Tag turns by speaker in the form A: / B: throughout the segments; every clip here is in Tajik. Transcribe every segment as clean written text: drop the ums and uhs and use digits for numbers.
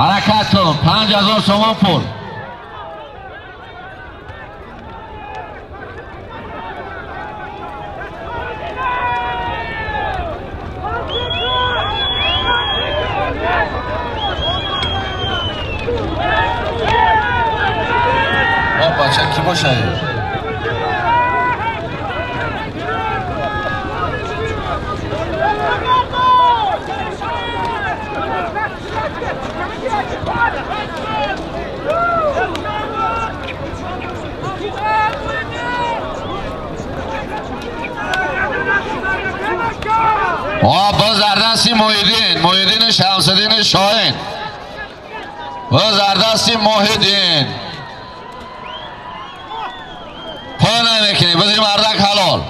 A: Ҳаракат кун, 5000 сомон пул. Бача ки бошад? Боз дар дасти Муҳиддин, Муҳиддини Шамсиддини Шоҳин. Боз дар дасти Муҳиддин. Пой намекунӣ, бизӣ мардак ҳалол.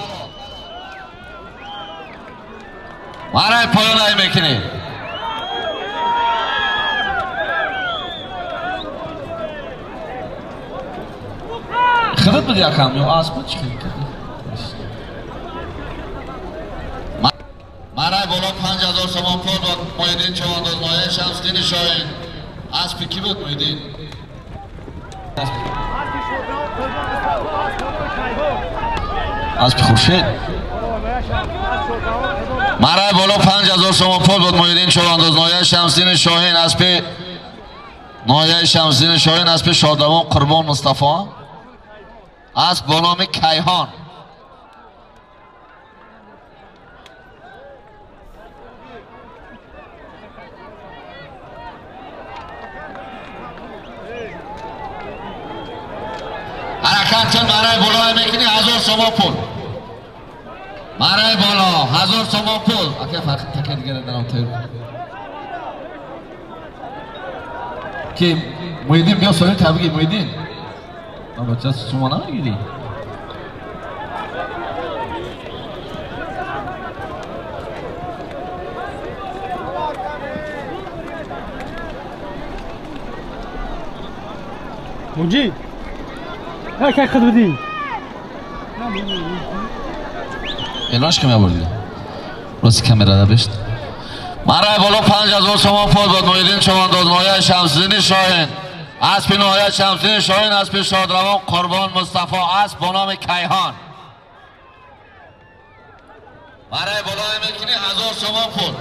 A: Марай поё намекунӣ. Худат буд якам ё асп буд, чӣ кардӣ? Марай боло 5000 сомон пул дод Муҳиддин Човандоз, ноҳияи Шамсиддини Шоҳин. Аспи кӣ буд Муҳиддин? Аспи Хуршед. Марай боло 5000 сомон пул дод Муҳиддин Човандоз, ноҳияи Шамсиддини Шоҳин. Аспи ноҳияи Шамсиддини Шоҳин, аспи шодравон Қурбон Мустафо. Асп бо номи Кайҳон. Ҳаракат кун, марай боло мекунӣ, 1000 сомон пул. Марай боло 1000 сомон пул. Ака фарқ така дигара дарам тайёр. Ки Муҳиддин биё соли табиги Муҳиддин. Бача сума намегирӣ?
B: Муҷиб. Ҳа, кай худ будӣ?
A: Элонш ки мебурдӣ? Рости камера бишт. Марай боло 5000 сомон пул дод Муҳиддин Човандоз, ноҳияи Шамсиддини Шоҳин. Аспи ноҳияи Шамсиддини Шоҳин, аспи шодравон Қурбон Мустафо, асп бо номи Кайҳон. Марай боло мекунӣ, 1000 сомон пул.